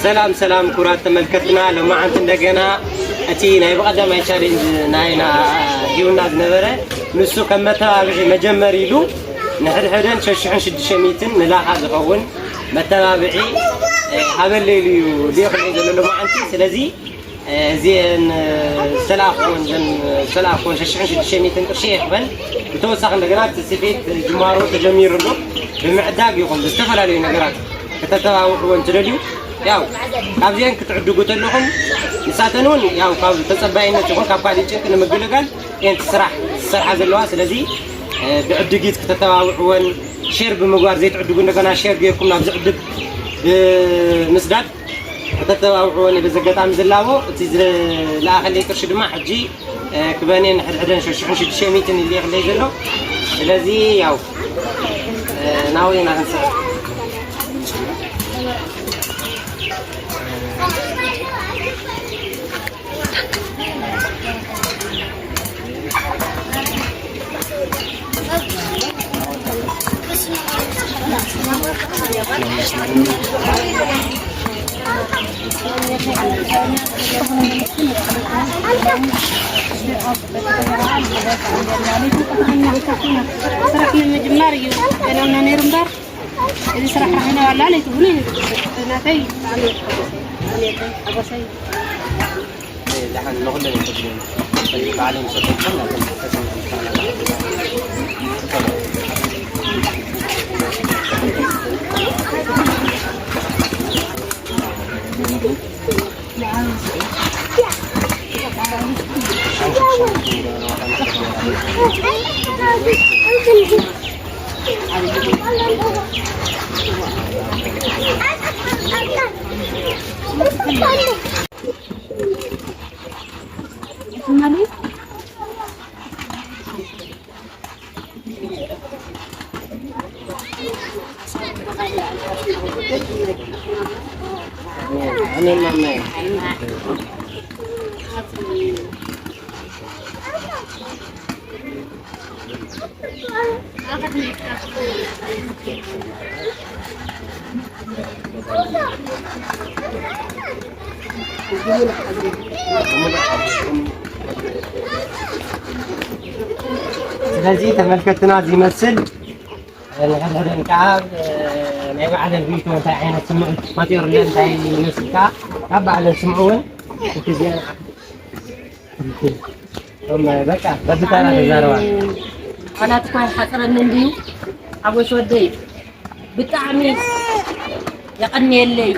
ሰላም ሰላም ክቡራት ተመልከትና፣ ሎማዓንቲ እንደገና እቲ ናይ ብቐዳማይ ቻሌንጅ ናይና ሂውና ዝነበረ ንሱ ከም መተባብዒ መጀመሪ ኢሉ ንሕድሕደን ሽዱሽተ ሽሕን ሽዱሽተ ሚእትን ንላኻ ዝኸውን መተባብዒ ሃበለይ ኢሉ እዩ ልኢኹለይ ዘሎ ሎማዓንቲ። ስለዚ እዚአን ዝተላእኽወን ዘን ዝተላእኽወን ሽዱሽተ ሽሕን ሽዱሽተ ሚእትን ቅርሺ የኽበን። ብተወሳኺ እንደገና እቲ ስፌት ጅማሮ ተጀሚሩ ኣሎ። ብምዕዳግ ይኹን ብዝተፈላለዩ ነገራት ከተተባብዕወን ትደልዩ፣ ያው ካብዚአን ክትዕድጉ ተለኹም ንሳተን እውን ያው ካብ ተጸባይነት ይኹን ካብ ካልእ ጭንቂ ንምግልጋል እየን እቲ ስራሕ ዝሰርሓ ዘለዋ። ስለዚ ብዕድጊት ክተተባብዕወን፣ ሼር ብምግባር ዘይትዕድጉ እንደገና ሼር ጌርኩም ናብዚ ዕድግ ብምስዳድ ከተተባብዕወን እየ በዚ ኣጋጣሚ ዝላቦ። እቲ ዝለኣኸለይ ቅርሺ ድማ ሕጂ ክበኔን ሕድሕደን ሽዱሽተ ሽሕን ሽዱሽተ ሚእትን ይልእኽለይ ዘሎ። ስለዚ ያው ናብኡ ኢና ክንስዕብ። ስራሕ ንምጅማር እዩ ገናና ነይሩ እምበር፣ እዚ ስራሕ ራኺና ዋላ ለይቲ እውን እዩ ናተይ ብጣዕሚ ሓጎሰይ። ደሓን ንኹለን የመስግን። በዓል ምሰ ስለዚ ተመልከትና ዝመስል ንሕድሕደን ከዓ ናይ ባዕለን ርእይቶ እንታይ ዓይነት ስምዒት ፈጢሩለን እንታይ ይመስል ከዓ ካብ ባዕለን ስምዕወን እቲ ዜና በቃ በብታራ ተዛረባ። ቃላት እኳ ይሓፅረኒ እንድዩ። ሓጎስ ወደይ ብጣዕሚ የቐንየለይ።